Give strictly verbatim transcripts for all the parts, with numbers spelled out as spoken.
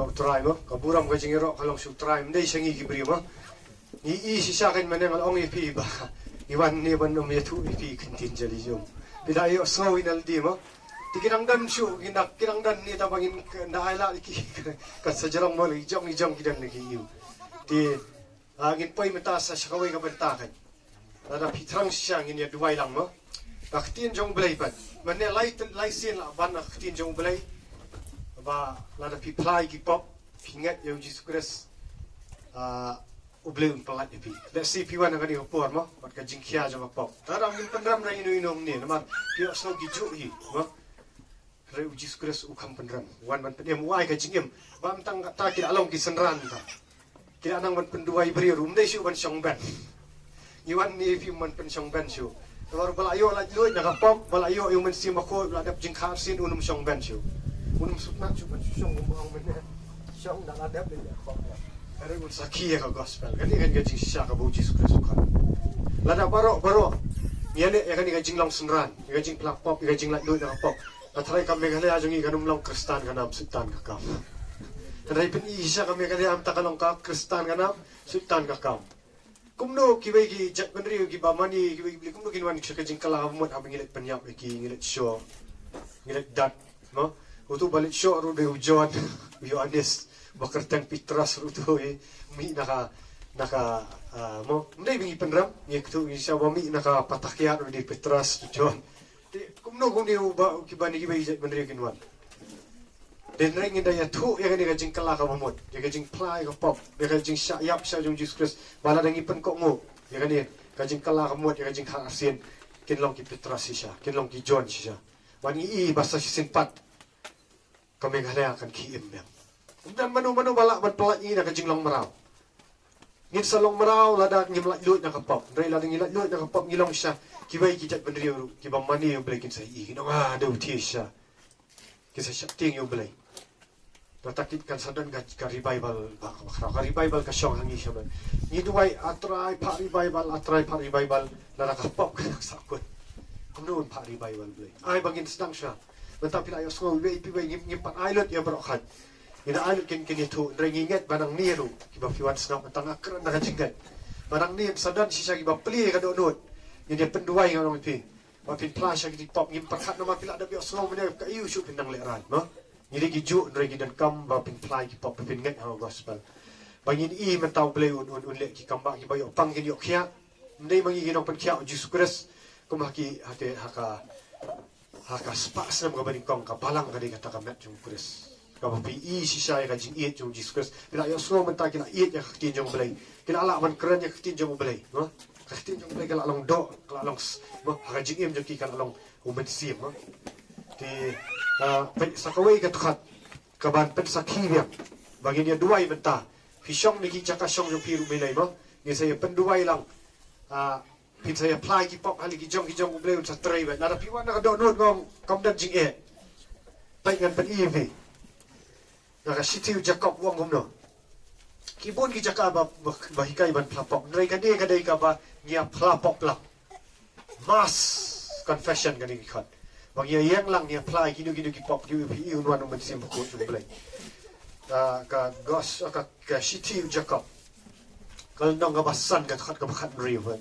U Trai mo, ka burom ka jingïaroh ka long sha U Trai, ym dei sha ngi ki briew mo. Ngi i shisha kan, mynne nga la ong ïa phi ba ngi wan ne ban ym ïathuh ïa phi ktien jali jong. Phi da ïohsngew ïa na lade mo. Te ki dang don shuh, ki dang, ki dang don ne, tang ba ngin da ai la ki ka sa jrong mo, la ki jong, ki jong ki don la ki ïoh. Te, ah, ngin poi mynta sa sha kawei ka bynta kan. Lada phi thrang shisha ngin ïa duwai lang mo. Ka ktien jong U Blei pat. Mynne lai, lai sien la ban ka ktien jong U Blei. Ba lada phi phla ïa ki pop, phi ngeit ïa U Jisu Khrist, ah, U Blei un pyllait ïa phi. Let's see, phi wan ha kane ka por mo, bad ka jingkhia jong ka pop. Te lada ngim pynrem na ino ino ne, namar phi ïohsngew ki juh hi mo. Hynrei U Jisu Khrist u kham pynrem. Wan ban pynim, u ai ka jingim. Bam tang kata ki la long ki synran ta. Ki la nang ban pynduwai briew ruh, ym dei shuh ban shong ben. Ngi wan ne phi, ym ban pynshong ben shuh. Namar ba la ïoh laitluid na ka pop, ba la ïoh ïa U Mynsiem Bakhuid, ba la dep jingkhar sien, un ym shong ben shuh. Un ym sngewtynnat shuh ban shong, um ong mynne. Shong da la dep leh ïa ka pop ïa. Hynrei un sakhi ïa ka gospel. Kane kan ka jingshisha kaba U Jisu Khrist u khot. Lada baroh baroh ngi ïaleh ïa kane ka jinglong synran, ïa ka jingphla pop, ïa ka jinglaitluid na ka pop, ka tharai ka Meghalaya jong ngi kan ym long Khristan ka nam, Soitan ka kam. Hynrei pyn-i shisha, ka Meghalaya mynta ka long ka Khristan ka nam, Soitan ka kam. Kumno kiwei ki jaitbynriew kiba mane, kiwei ki Blei, kumno kin wan sha ka jingkylla kaba mut haba ngi leit pynïap ïa ki, ngi leit shoh, ngi leit dat mo. Uto ba leit shoh ruh dei u John, u Ïoannis, ba kyrteng Petros ruh uto, eh, mih na ka, na ka, ah, mo. Ym dei ba ngi pynrem, ngi kyntu ngi shisha, ba mih na ka pathak ïa ruh dei Petros, u John. Te kumno kumne u ba, u kiba ne kiwei ki jaitbynriew kin wan. Te hynrei ngin da ïathuh ïa kane ka jingkylla kaba mut, ïa ka jingphla ïa ka pop, ïa ka jingshah ïap shah jong U Jisu Khrist. Ba lada ngi pynkohnguh ïa kane ka jingkylla kaba mut, ïa ka jingkhar arsien, kin long ki Petros shisha, kin long ki John shisha. Ba ngi i ba sa shisien pat ka Meghalaya kan khie im biang. Ym don mano mano ba lah ban pyllait ïa ngi na ka jinglong mraw. Ngin sa long mraw lada ngim laitluid na ka pop. Hynrei lada ngi laitluid na ka pop, ngi long shisha, kiwei ki jaitbynriew ruh kiba mane ïa U Blei kin sa ïohi, kin ong, ah, dei uti shisha. Kin sa sheptieng ïa U Blei. Nangta kan sa don ka, ka revival ba, ba khraw. Ka revival ka shong ha ngi shaman. Ngi duwai, ah Trai, phah revival, ah Trai, phah revival. Lada ka pop ka sahkut, kumno un phah revival, Blei? Ai ba ngin sdang sha. Mynta phi la ïohsngew iwei pa iwei, ngim, ngim pat ai lut ïa baroh khait. Ngi da ai lut kin, kin ïathuh, hynrei ngi ngeit ba nangne ruh kiba phi wan sngap mynta, nga kren da ka jingngeit, ba nangne sa don shisha kiba plie ka dohnud. Ngin ïa pynduwai, nga ong ïa phi. Ba phin phla sha ki pop, ngim pyrkhat namar phi la dep ïohsngew mynne, ka aïu shuh phin nang lehraiñ, mo? Ngi dei kijuh, hynrei ngi donkam ba phin phla ïa ki pop, ba phin ngeit ha ka gospel. Ba ngin i mynta U Blei un, un, un leh ki kam ba kiba ïoh pang kin ïoh khiah. Ym dei ma ngi ki nongpynkhiah U Jisu Khrist. Kum ha ki, ha ki, ha ka, ha ka spah snem kaba nyngkong, ka balang ka dei kata ka met jong U Khrist. Kaba phi i shisha ïa ka jingïeit jong U Jisu Khrist. Ki la ïohsngew mynta, ki la ïeit ïa ka ktien jong U Blei. Ki la lah ban kren ïa ka ktien jong U Blei, mo? Ka ktien jong U Blei ka la long doh, ka la long s-, mo, ha ka jingim jong ki ka la long U Mynsiem, mo. Te, ah, pyn-, sa kawei ka dkhot kaban pynsakhi biang. Ba ngin ïa duwai mynta. Phi shong na ki jaka shong jong phi ruh mynlei, mo. Ngin sa ïa pynduwai lang. Ah, phin sa ïa phla ïa ki pop ha la ki jong ki jong, U Blei un sa trei beit. Lada phi wan na ka dohnud, ngam, kam don jingeh. Peit, ngan pyni ïa phi. Na ka shithi u Jakob u ong kumno. Ki bun ki jaka ba, ba, ba hikai ban phla pop. Hynrei kane ka dei kaba ngi ïa phla pop lang. Mass confession kane ki khot. Ba ngi ïa ïeng lang, ngi ïa phla ïa kino kino ki pop, ki, phi i un wan U Mynsiem Bakhuid jong U Blei. Ka, ka gos, ka, ka shithi u Jakob. Ka lynnong kaba san, ka dkhot kaba khathynriew.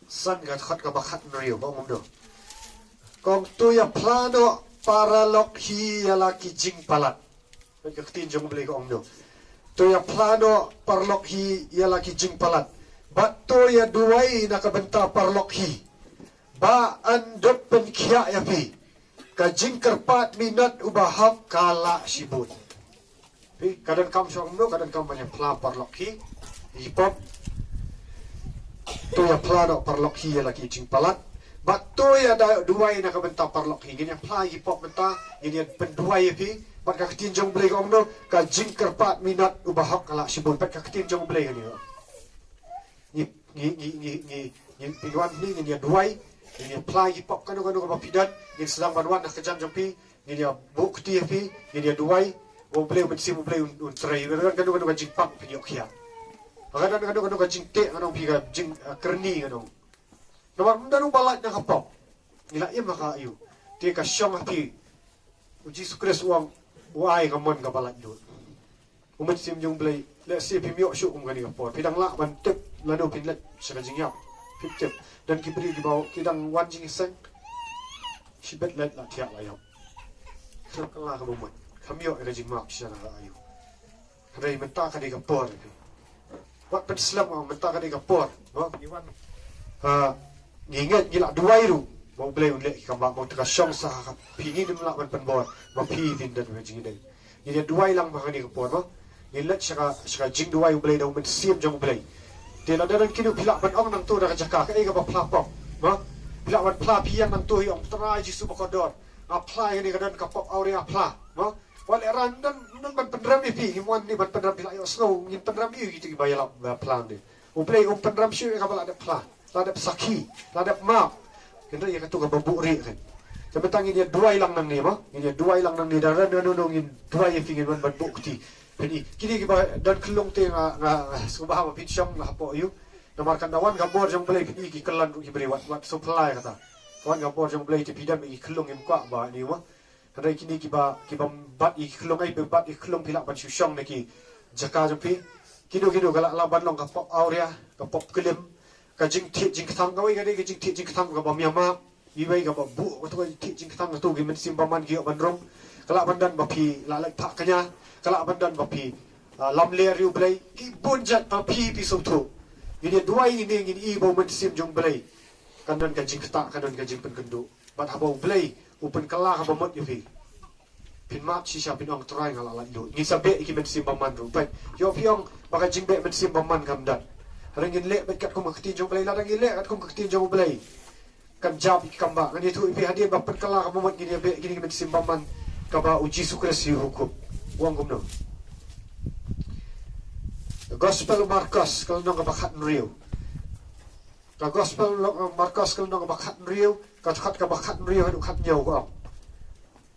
San, ka dkhot kaba khathynriew, ka ong kumno. Ka ong, to ïa phla noh paralok hi ïa la ki jingpalat. Ka ktien jong U Blei ka ong kumno. To ïa phla noh paralok hi ïa la ki jingpalat. Bad to ïa duwai na ka bynta paralok hi. Ba yn dep pynkhiah ïa phi. Ka jingkyrpad minot uba hok ka lah shibun. Phi, ka donkam shong kumno, ka donkam ban ïa phla paralok hi, ïa ki pop. To ïa phla noh paralok hi ïa la ki jingpalat. Bad to ïa da duwai na ka bynta paralok hi. Ngin ïa phla ïa ki pop mynta, ngin ïa pynduwai ïa phi. Bad ka ktien jong U Blei ka ong kumno, ka jingkyrpad minot uba hok ka lah shibun. Bad ka ktien jong U Blei kane. Ngi, ngi, ngi, ngi, ngi, ngi, phi wan hi, ngin ïa duwai, ngin ïa phla ïa ki pop kano kano kaba phi don, ngin sdang ban wan ha ka jan jong phi, ngin ïa buh kti ïa phi, ngin ïa duwai, ba U Blei, U Mynsiem U Blei un, un trei, ba ka don kano kano ka jingpang phin ïoh khiah. Ba ka don kano kano ka jingteh, ngan ong phi, ka jing, ah, kyrni, ngan ong. Namar ym don uba lait na ka pop. Ngi la im ha ka aïu. Te ka shong ha phi. U Jisu Khrist u ong, U ai ka mon kaba laitluid. U Mynsiem jong U Blei, lehse phim ïoh shuh kum kane ka por. Phi dang lah ban tip lano phin leit sha ka jingïap. Phim tip. Don ki briew kiba ki dang wan jingïaseng. Shibit leit la thiah la ïap. Kham kylla kaba mut. Kham ïoh ïa ka jingmap shisha na ka aïu. Hynrei mynta ka dei ka por. Wat pynslem, mynta ka dei ka por. Mo, ngi wan. Ha, ngi ngeit, ngi la duwai ruh ba U Blei un leh ki kambah, mo, te ka shong sa ha phi, ngim lah ban pynbor ba phi phin don ha jingïadei. Ngi ïa duwai lang ba ha kane ka por, mo. Ngi leit sha ka, sha ka jingduwai U Blei da U Mynsiem jong U Blei. Te lada don kino phi lah ban ong nangto da ka jaka kaei kaba phla pop, mo. Phi lah ban phla, phi ïeng nangto, hi ong Trai Jisu ba kordor, nga phla ïa kane, ka don ka pop awria, phla, mo. Wat lehrain ym don, ym don ban pynrem ïa phi, ngim wan hangne ban pynrem, phi lah ïohsngew ngin pynrem ïa kito kiba ïalap ba phla hangne. U Blei um pynrem shuh ïa kaba la dep phla, la dep sakhi, la dep map. Hynrei ïa kato kaba buhrieh kan. Te mynta ngin ïa duwai lang nangne, mo. Ngin ïa duwai lang nangne, da don kano kano ngin duwai ïa phi, ngin wan ban buh kti. Phin i, kine kiba don khyllung te nga, nga, nga sngewbha ba phin shong hapoh aïu. Namar kan da wan ka bor jong U Blei, phin i ki kyllon ruh ki briew, wat, wat sngewphylla ïa kata. Wan ka bor jong U Blei te phi don ki khyllung, ngim kwah ba ni, mo. Hynrei kine kiba, kiba bat ïa ki khyllung, ai, ba bat ïa ki khyllung, phi lah ban shu shong na ki jaka jong phi. Kino kino ka lah, lah ban long ka pop awria, ka pop klim, ka jingthied jingktang, kawei ka dei ka jingthied jingktang kaba ïamap, iwei kaba buh, kato ka jingthied jingktang, kato ki mynsiem bymman ki ïoh ban rung. Ka lah ban don ba phi la leit phah kñia, ka lah ban don ba phi, ah, lamler ïa U Blei, ki bun jait ba phi, phi sngewthuh. Ngin ïa duwai, ngin ïa, ngin i ba U Mynsiem jong U Blei kan don ka jingktah, kan don ka jingpynkynduh. Bad haba U Blei u pynkylla kaba mut ïa phi, phin map shisha, phin ong Trai nga la laitluid. Ngin sa beh ïa ki mynsiem bymman ruh. Peit, ïoh phi ong ba ka jingbeh mynsiem bymman kam don. Hynrei ngin leh beit katkum ka ktien jong U Blei, lada ngin leh katkum ka ktien jong U Blei, kan jop ïa ki kambah. Ngan ïathuh ïa phi, hadien ba pynkylla kaba mut ngin ïa beh ïa kine ki mynsiem bymman, kaba U Jisu Khrist u hukum. U ong kumno? Gospel Markos ka lynnong kaba khathynriew. Ka Gospel Lo-, Markos ka lynnong kaba khathynriew, ka dkhot kaba khathynriew haduh khathynñiew ka ong.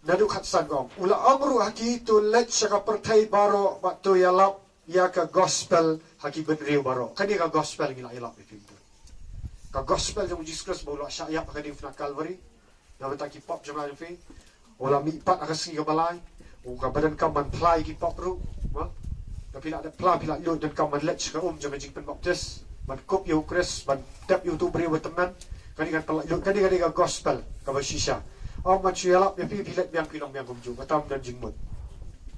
Naduh khatsan ka ong: U la ong ruh ha ki, to leit sha ka pyrthei baroh bad to ïalap ïa ka Gospel ha ki bynriew baroh. Kane ka Gospel ngi la ïalap ïa phi mynta. Ka Gospel jong U Jisu Khrist ba u la shah ïap ha ka diengphna Kalbari. Na bynta ki pop jong nga jong phi. U la mihpat ha ka sngi kaba lai. U, kaba donkam ban phla ïa ki pop ruh, mo. Lada phi la dep phla, phi la ïoh donkam ban leit sha ka um jong ka jingpynbaptis, ban kup ïa U Khrist, ban tep ïa uto u briew ba tymmen. Kane kan pynlait lut, kane, kane ka Gospel kaba shisha. Ym ban shu ïalap ïa phi, phi leit biang, phi long biang kumjuh, kata ym don jingmut.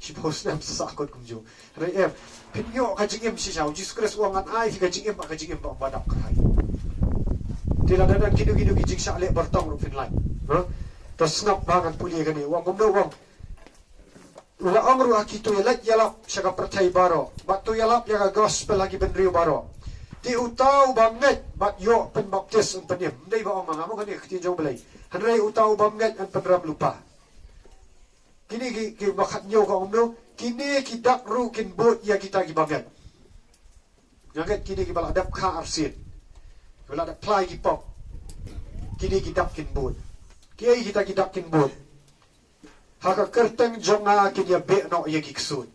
Shiphew snem sa sahkut kumjuh. Hynrei em, phin ïoh ka jingim shisha. U Jisu Khrist u ong ngan ai phi ka jingim, ka jingim ba, ba dap kyrhai. Te lada don kino kino ki jingshah leh bartong ruh phin lait. Ha? To sngap ba ngan pule kane. U ong kumno, u ong: U la ong ruh ha ki, to leit ïalap sha ka pyrthei baroh bad to ïalap ïa ka Gospel ha ki bynriew baroh. Te uta uba ngeit bad ïoh pynbaptis un pynim. Ym dei ba ong ma nga, mo, kane ka ktien jong U Blei. Hynrei uta uba ngeit un pynrem lypa. Kine ki, kiba khathynñiew ka ong kumno? Kine ki dak ruh kin bud ïa kita kiba ngeit. Nga ngeit kine kiba la dep kha arsien, kiba la dep phla ïa ki pop, kine ki dak kin bud. Kiei kita ki dak kin bud? Ha ka kyrteng jong nga kin ïa beh noh ïa ki ksuid.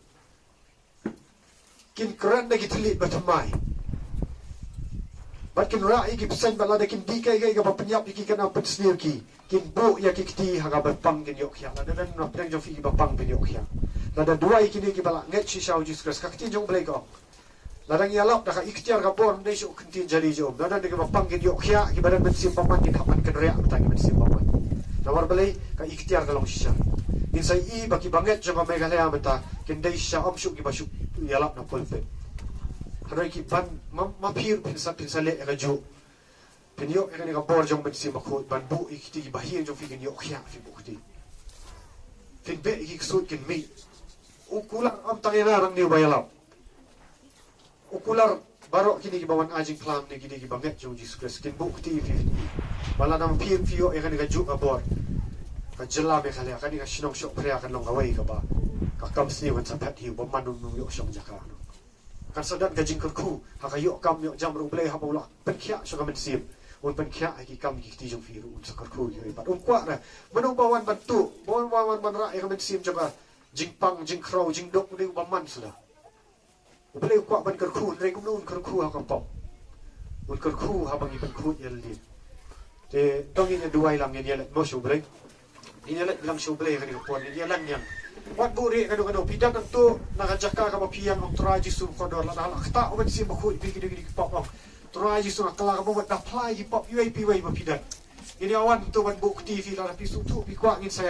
Kin kren da ki thylliej ba thymmai. Bad kin rah ïa ki bseiñ, bad lada kin dih kaei kaei kaba pynïap ïa ki kan ym pynsniew ki. Kin buh ïa ki kti ha kaba pang kin ïoh khiah. Lada don na pdeng jong phi kiba pang kin ïoh khiah. Lada duwai kine kiba la ngeit shisha ha U Jisu Khrist, ka ktien jong U Blei ka ong, lada ngi ïalap da ka iktiar ka bor, ym dei shuh ka ktien jali jong u. Lada don kiba pang kin ïoh khiah, kiba don mynsiem bymman kin hap ban kynriah bad kita ki mynsiem bymman. Namar balei? Ka iktiar ka long shisha. Ngin sa ïohi ba kiba ngeit jong ka Meghalaya mynta kin dei shisha, ym shuh kiba shu ïalap na pulpit. Hynrei ki ban ma, ma phi ruh phin sa, phin sa leh ïa kajuh. Phin ïoh ïa kane ka bor jong U Mynsiem Bakhuid ban buh ïa ki kti, kiba ha ïing jong phi kin ïoh khiah, phin buh kti. Phin beh ïa ki ksuid kin mih. U kular ym tang ïa nga nangne uba ïalap. U kular baroh kine kiba wan ai jingphla hangne, kine kiba ngeit jong U Jisu Khrist, kin buh kti ïa phi, phin ïoh. Ba lada ma phi, phi ïoh ïa kane kajuh ka bor, ka jylla Meghalaya, kane ka shnong Shohphria kan long kawei kaba ka kam sniew kan sa phet hi, u bymman um ïoh shong jaka. Kan sa don ka jingkyrkhu ha ka ïoh kam ïoh jam ruh. U Blei haba u la pynkhiah sha ka mynsiem, un pynkhiah ha ki kam ki kti jong phi ruh, un sa kyrkhu ïa phi pat. Um kwah re mano ba wan ban tuh, ba wan, wan, wan ban rah ïa ka mynsiem jong ka jingpang, jingkhraw, jingduk, u dei u bymman suda. U Blei u kwah ban kyrkhu, hynrei kumno un kyrkhu ha ka pop? Un kyrkhu haba ngi pynkhuid ïa lade. Te to ngin ïa duwai lang, ngin ïa leit mo sha U Blei. Ngin ïa leit lang sha U Blei ha kane ka por, ngin ïa ïalang ïa Wat buhrieh kano kano, phi don nangta na ka jaka kaba phi ïeng, ong Trai Jisu bakordor, lada la ktah U Mynsiem Bakhuid ïa phi ki dei ki dei ki pop, ong Trai Jisu, nga kylla ka bamut, da phla ïa ki pop iwei pa iwei ba phi don. Ngin ïa wan to ban buh kti ïa phi, lada phi sngewthuh phi kwah, ngin sa,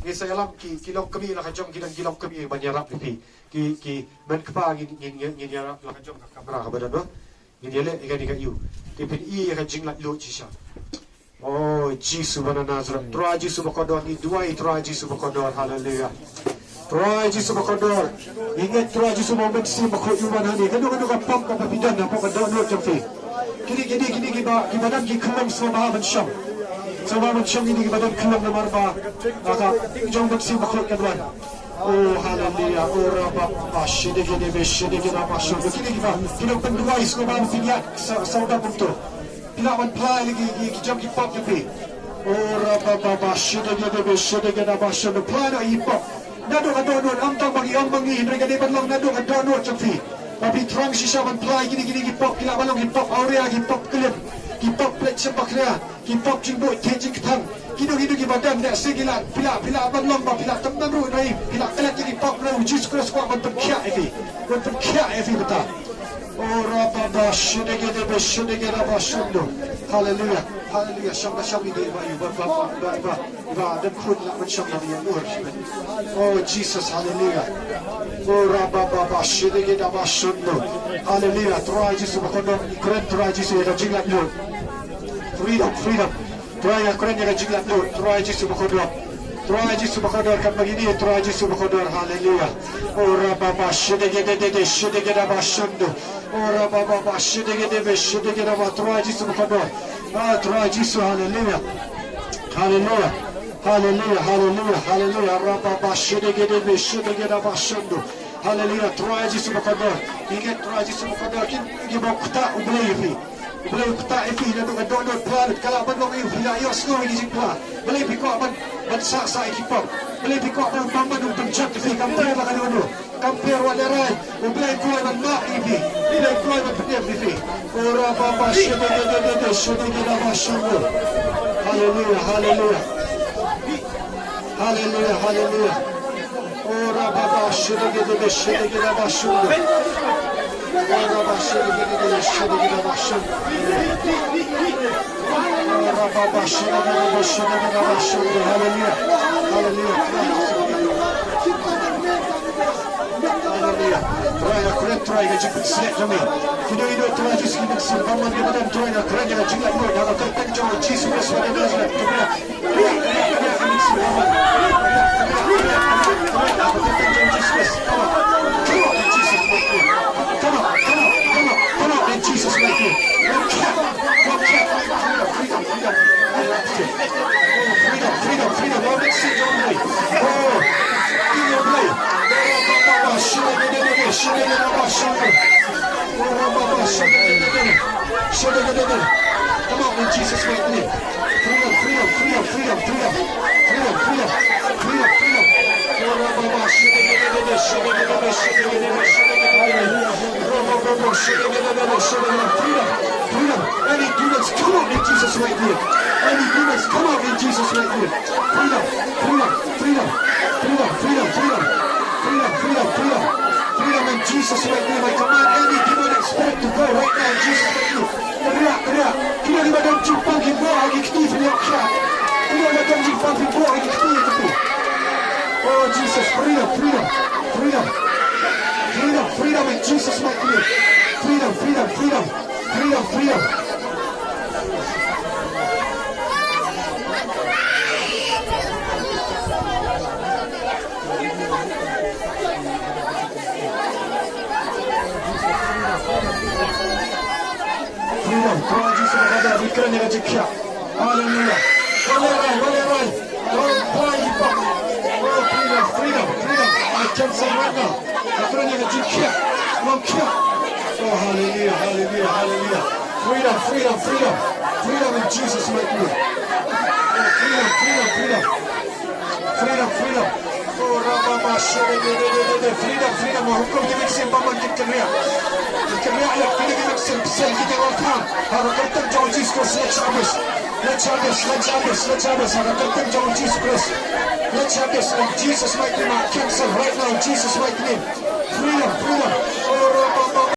ngin sa ïalam ki, ki longkmie la ka jong, ki don ki longkmie ban ïarap ïa phi. Ki, ki, men kpa, ngin, ngin, ngin, ngin ïarap la ka jong ka kamra kaba don, no? Ngin ïaleh ïa kane ka ïew. Te phin ïohi ïa ka jinglaitluid shisha. O Jisu ba na Nasareth, Trai Jisu bakordor, ngi duwai Trai Jisu bakordor, haleluya. Trai Jisu bakordor, ngi ngeit Trai Jisu ba U Mynsiem Bakhuid u wan hangne, kano kano ka pop kaba phi don hapoh ka dohnud jong phi. Kine, kine, kine kiba, kiba don ki khyllung sngewbha ban shong. Sngewbha ban shong kine kiba don khyllung namar ba, ba ka ding jong U Mynsiem Bakhuid kan wan. O haleluya, o rabababa, shidegedebe, shidegedaba, shondo. Kine kiba, kine pynduwai sngewbha ban pynïaid, sa, sawdong kumto. Phi lah ban phla ïa ki, ki, ki jong ki pop ïa phi. O rabababa, shidegedebe, shidegedaba, shondo. Phla noh ïa ki pop. Naduh ka dohnud, ym tang ba ngi ong ba ngi, hynrei ka dei ban long naduh ka dohnud jong phi. Ba phi thrang shisha ban phla ïa kine, kine ki pop, ki lah ban long ki pop awria, ki pop klim, ki pop plet shymbakhlia, ki pop jingbuh thied jingkthang. Kino kino kiba don, lehse ki lah, phi lah, phi lah ban long ba phi lah tymmen ruh, hynrei phi lah klet ïa ki pop, hynrei U Jisu Khrist u kwah ban pynkhiah ïa phi. Ban pynkhiah ïa phi mynta. O rababa, shidegedebe, shidegedaba, shondo. Haleluya, haleluya. Shong da shong ïa ba, ïa ba, ïa ba, ïa ba, ïa ba, ïa ba, da khun lah ban shong da ïa ur. O Jesus, haleluya. O rabababa, shidegedaba, shondo. Haleluya. Trai Jisu bakordor, ngi kren Trai Jisu ïa ka jinglaitluid. Freedom, freedom. Trai, nga kren ïa ka jinglaitluid, Trai Jisu bakordor. Trai Jisu bakordor, katba ngi ïeng, Trai Jisu bakordor, haleluya. O rababa, shidegedede, shidegedaba, shondo. O rababa, shidegedebe, shidegedaba, Trai Jisu bakordor. Ah, Trai Jisu, haleluya. Haleluya. Haleluya, haleluya, haleluya. Rababa, shidegedebe, shidegedaba, shondo. Haleluya, Trai Jisu bakordor. Ngi ngeit Trai Jisu bakordor, kine kiba ktah U Blei ïa phi. U Blei u ktah ïa phi naduh ka dohnud, phi lah ban long ïa u, phi la ïohsngew ïa ki jingphla. Balei phi kwah ban, ban sah sah ïa ki pop? Balei phi kwah ban, ban, ban pynjot ïa phi? Kam pher la kano kano. Kam pher, wat lehraiñ. U Blei u kloi ban map ïa phi. U Blei u kloi ban pyndep ïa phi. O rababa, shidegedede, shidegedaba, shondo. Haleluya, haleluya. Haleluya, haleluya. O rababa, shidegedebe, shidegedaba, shondo. O rababa, shidegedebe, shidegedaba, shondo. O rababa, shidegedebe, shidegedaba, shondo. Haleluya. Haleluya. Haleluya. Trai, nga kren Trai ka jingpynshlur jong me. Kino kino Trai Jisu ki mynsiem bymman kiba don Trai, nga kren ïa ka jinglaitluid ha ka kyrteng jong U Jisu Khrist uba na Nasareth. Come on, come on, come on, in Jesus' mighty name. Come on, come on, come on, come on, in Jesus' mighty name. Freedom, freedom, freedom, freedom, freedom. Oh, freedom, freedom, freedom. Oh, in your way. Come on, in Jesus' mighty name. Freedom, freedom, freedom, freedom, freedom. Freedom, freedom, freedom, freedom. Freedom, freedom. Any demons, come out in Jesus' mighty name. Any demons, come out in Jesus' mighty name. Freedom, freedom, freedom, freedom, freedom, freedom. Freedom, freedom, freedom. Freedom in Jesus' mighty name. I command any demonic spirit to go right now in Jesus' mighty name. Kynriah, kynriah. Kino kiba don jingpang ki buh ha ki kti phi ïoh khia. Kino kiba don jingpang ki buh ha ki kti phi. Oh Jesus, freedom, freedom, freedom. Freedom, freedom in Jesus' mighty name. Freedom, freedom, freedom. Freedom, freedom. Freedom, Trai Jisu bakordor, ngi kren ïa ka jingkhiah. Haleluya. Wat lehraiñ, wat lehraiñ. Wat lehraiñ. Oh, freedom, freedom, freedom. I cancel right now. Nga kren ïa ka jingkhiah. Long khiah. Oh, haleluya, haleluya, haleluya. Freedom, freedom, freedom. Freedom in Jesus' mighty name. Oh, freedom, freedom, freedom. Freedom, freedom. Oh, rababa, shedegedegede. Freedom, freedom. Nga hukum ki mynsiem bymman kin kynriah. Kin kynriah ïa kine ki mynsiem pynshai ki jingïaroh. Ha ka kyrteng jong U Jisu Khrist, let your armies. Let's have this, let's have this, let's have this. Ha ka kyrteng jong u Jisu Khrist. Let's have this in Jesus' mighty name. Cancel right now in Jesus' mighty name.